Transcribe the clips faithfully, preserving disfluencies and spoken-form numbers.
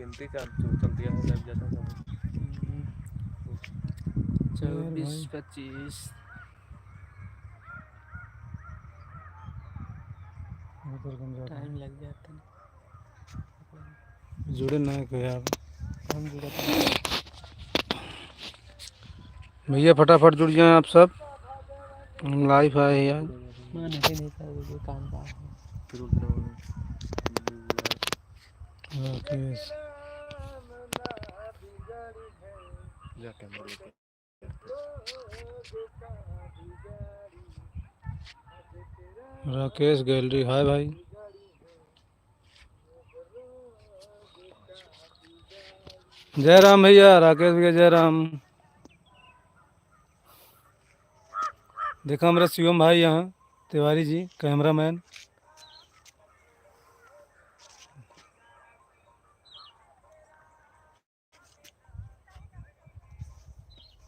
गिनती का चल दिया है, जब जैसा सब। हम्म। चौबीस, पच्चीस। उधर कम जाता है। टाइम लग जाता है। जुड़े ना कोई यार। हम जुड़े थे। भैया फटाफट जुड़ जाएं आप सब, हम लाइव आए हैं यार। मैं नहीं, नहीं कर, ये काम का है। राकेश। राकेश गैलरी, हाय भाई। जय राम भैया, राकेश भैया, जय राम। देखा हमारा शिवम भाई यहाँ, तिवारी जी, कैमरामैन।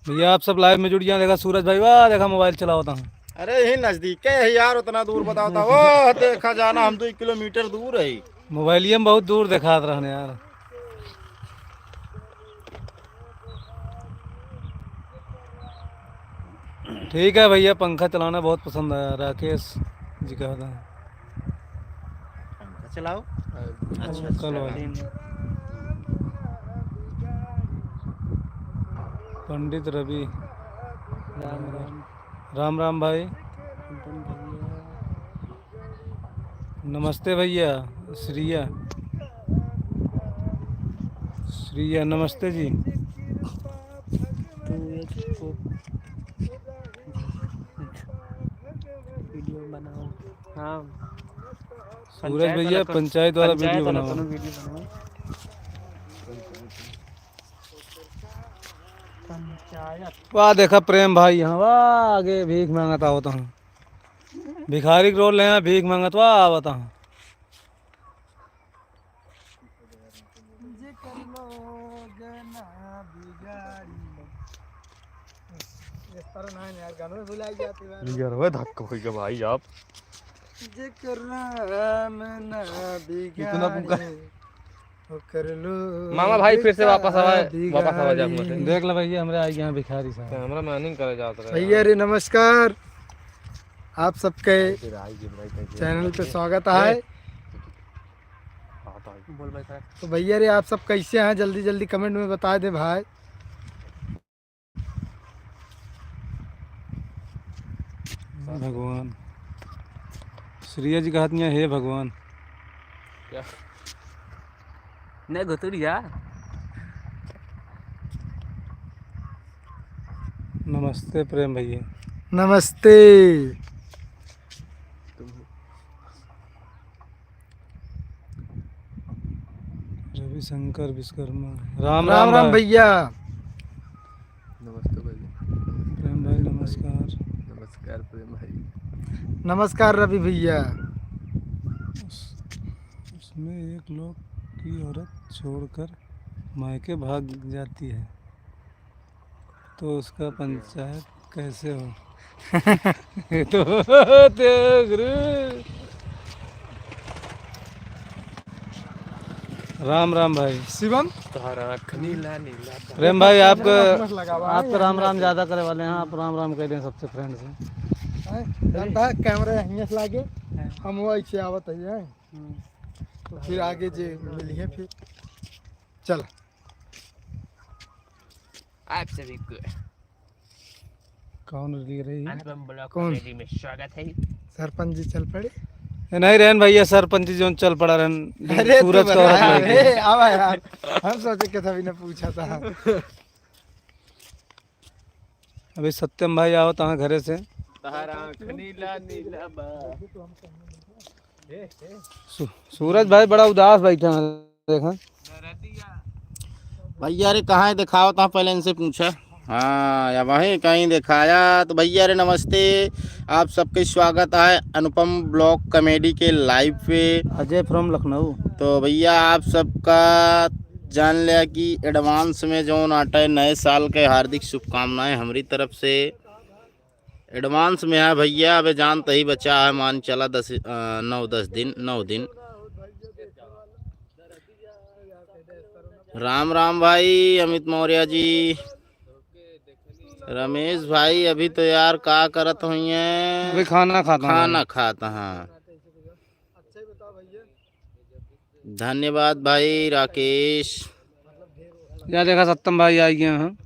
भैया, आप सब लाइव में जुड़ गया। देखा सूरज भाई, वाह, देखा मोबाइल चलावता हूँ। अरे, यही नजदीक है यार, उतना दूर बतावता। वाह, देखा जाना, हम तो एक किलोमीटर दूर है। मोबाइलिया में बहुत दूर देखात रहने यार। ठीक है भैया, पंखा चलाना बहुत पसंद आया, राकेश जी कहा था। पंखा चलाओ। अच्छा, कल वाला। पंडित रवि। राम राम। राम राम भाई। नमस्ते भैया, श्रिया। श्रिया, नमस्ते जी। तू एक को वीडियो बनाओ। हाँ। सूरज भैया, पंचायत वाला वीडियो बनाओ। वाह, देखा प्रेम भाई, हाँ, वाह, आगे भीख मांगत आवत हूँ। भिखारी के रोल लेना, भीख मांगत हुआ आवत हूँ। यार, वह धक्का होइगा भाई आप। जेकर राम ना बिगाड़े। मामा भाई, फिर से वापस आवा, वापस आवा जा। देख लो भैया, हमरे आ गए हैं भिखारी साहब। तो हमरा मानिंग करे जात रहे भैया यार। रे, नमस्कार, आप सबके चैनल पे स्वागत है। बोल भाई साहब। तो भैया रे, आप सब कैसे हैं, जल्दी जल्दी कमेंट में बता दे भाई। भगवान। श्रिया जी कहत नहीं, "हे भगवान।" क्या? नहीं, घुतुरिया। नमस्ते प्रेम भैया। नमस्ते। रविशंकर विश्वकर्मा। राम राम राम राम भाई। भैया। नमस्ते भैया। प्रेम भाई, नमस्कार। नमस्कार प्रेम भाई। नमस्कार रवि भैया। उस-, उसमें एक लोग की औरत छोड़कर मायके भाग जाती है। तो उसका पंचायत कैसे हो? ये तो होते गुरु। राम राम भाई। शिवम। तोहर आँख नीला नीला बा। प्रेम भाई, आपका, कैमरा मत लगावा, आपका राम राम ज्यादा करे वाले हैं, आप राम राम कह दें सबसे फ्रेंड से। हैं? धंधा कैमरा हियाँ से लागे, हाँ। हम वो ऐसे आवत है, हैं? हम्म। तो फिर आगे जे मिलिए फिर। चल। आप सभी को कौन ले रही है? अनुपम ब्लॉग कौन? कॉमेडी में स्वागत है। सरपंच जी चल पड़े। ए, नहीं रहन भैया, सरपंच जी जोन चल पड़ा रहन, अरे सूरज तू का औरत बता, लेके। अरे, आवा यार, हम सोचे के था, भी ना पूछा था। अभी सत्यम भाई आवत हैं घरे से। तहार आँख नीला नीला बा। सू-, सूरज भाई बड़ा उदास बैठा है, देखा। भैया रे, कहाँ है? दिखाओ तो, पहले इनसे पूछा। हाँ, या वहीं कहीं दिखाया। तो भैया रे, नमस्ते, आप सबके स्वागत है अनुपम ब्लॉग कॉमेडी के लाइव पे। अजय from लखनऊ। तो भैया, आप सबका जान लिया कि एडवांस में जौन आटा है, नए साल के हार्दिक शुभकामनाएं हमारी तरफ से। एडवांस में है भैया, अबे जानते ही बचा है, मान चला दस, अ, नौ दस दिन, नौ दिन। राम राम भाई अमित मौर्य जी। रमेश भाई, अभी तो यार का करत होइए? अभी खाना खाता हूँ। खाना खाता हाँ। धन्यवाद भाई राकेश। या देखा, सत्तम भाई आ गए हैं।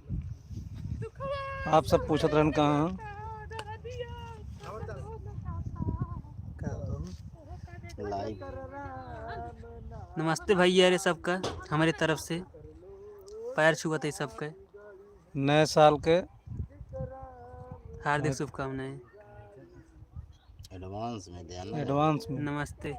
आप सब पूछत रहन कहाँ हैं। Live। नमस्ते भैया रे सबका, हमरे तरफ से पैर छुअत है सबके। नए साल के हार्दिक हार्दिक शुभकामनाएं। Advance में देना। Advance में। नमस्ते।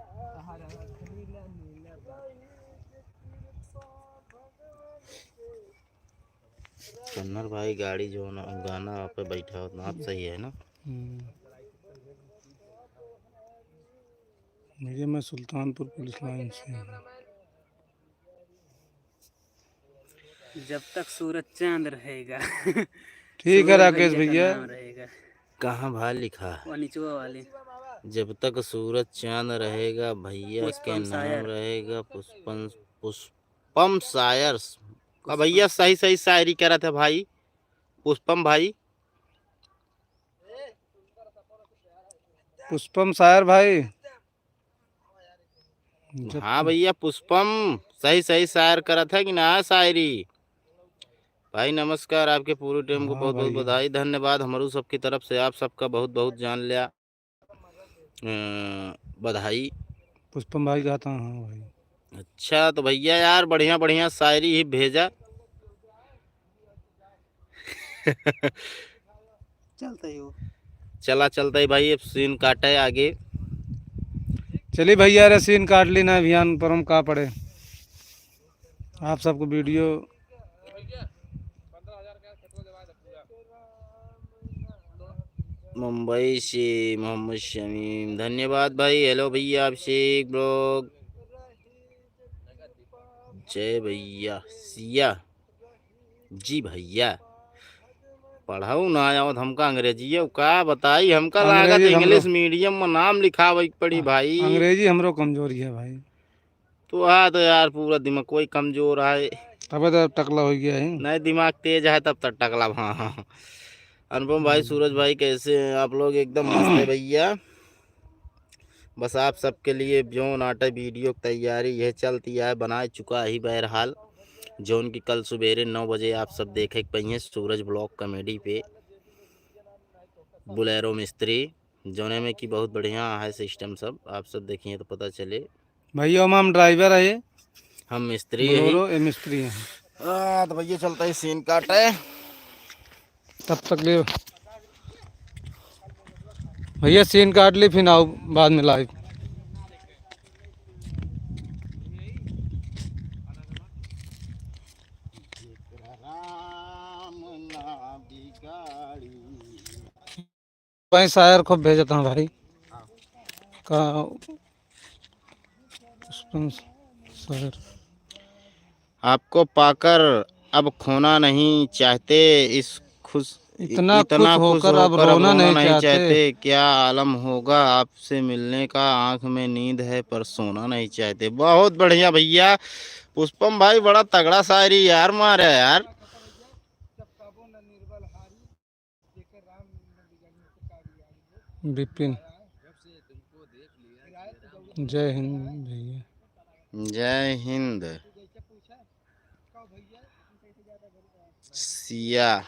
कन्नर भाई गाड़ी जो ना, गाना आप पे बैठा हो, आप सही है ना? हम्म। भैया, मैं सुल्तानपुर पुलिस लाइन से हूँ। जब तक सूरज चांद रहेगा, ठीक है सूरज राकेश भैया का भैया। नाम रहेगा। कहाँ भा लिखा? वो निचवा वाले। जब तक सूरज चांद रहेगा, भैया के पुष्पम नाम शायर। रहेगा पुष्पम, पुष्पम शायर। का पुष्पम। भैया सही सही शायरी करत है भाई, पुष्पम भाई। पुष्पम शायर भाई। जब हाँ तक भैया, पुष्पम सही सही शायर करत है कि ना शायरी। भाई नमस्कार, आपके पूरी टीम को हाँ बहुत बहुत भाई। बधाई, धन्यवाद। हमरू सबकी तरफ से आप सबका बहुत बहुत जान लिया, अ, बधाई। पुष्पम भाई कहता हूँ, हाँ भाई। अच्छा, तो भैया यार बढ़िया बढ़िया शायरी ही भेजा। चलता ही हो। चला चलता ही भाई, अब सीन काटे आगे। चलिए भैया, अरे सीन काट ली ना, अभियान पर हम का पड़े। आप सबको वीडियो। मुंबई से मोहम्मद शमीम, धन्यवाद भाई। हेलो भैया अभिषेक ब्लॉग, जय भैया सिया। जी भैया, पढ़ऊ ना आवत हमका अंग्रेजी, का बताई, हमका लागत अंग्रेजी हमरो इंग्लिश मीडियम में नाम लिखावे के पड़ी भाई। अंग्रेजी हमरो कमजोरी है भाई। तो आ तो यार पूरा दिमाग कोई कमजोर है। तबे तो टकला हो गया है। नहीं, दिमाग तेज है तब तक टकला। हाँ, हाँ। अनुपम भाई, हम्म। सूरज भाई, कैसे हैं आप लोग? एकदम मस्त है भैया। बस आप सबके लिए जौन आटे वीडियो की तैयारी यह चलती है, बना चुका ही। बहरहाल जौन की कल सुबेरे नौ बजे आप सब देखे के पइहें सूरज ब्लॉग कॉमेडी पे बोलेरो मिस्त्री, जौने में कि बहुत बढ़िया है सिस्टम सब। आप सब देखिए तो पता चले। भैया हम, हम ड्राइवर है। हम मिस्त्री है। बोलेरो, ये मिस्त्री है। आ, तो भैया चलता है सीन काटे। तब तक ले भैया सीन काट ली, फिर आओ बाद में लाइव। भाई शायर खूब भेजत हैं भाई। का पुष्पम शायर। आपको पाकर अब खोना नहीं चाहते, इस खुश, इतना इतना खुश खुश होकर अब होकर अब रोना रोना नहीं नहीं चाहते। चाहते। क्या आलम होगा आपसे मिलने का, आंख में नींद है पर सोना नहीं चाहते। बहुत बढ़िया भैया, पुष्पम भाई बड़ा तगड़ा शायरी यार मारे यार। विपिन, जय हिंद भैया। जय हिंद। सिया।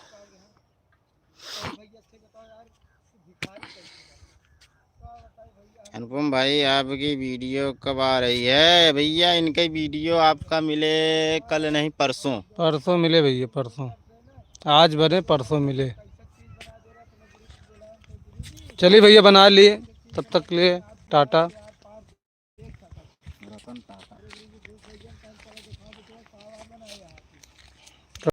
अनुपम भाई, आपकी वीडियो कब आ रही है? भैया, इनके वीडियो आपका मिले कल नहीं, परसों। परसों मिले भैया, परसों। आज बने, परसों मिले। चलिए भैया, बना लिए, तब तक के लिए टाटा।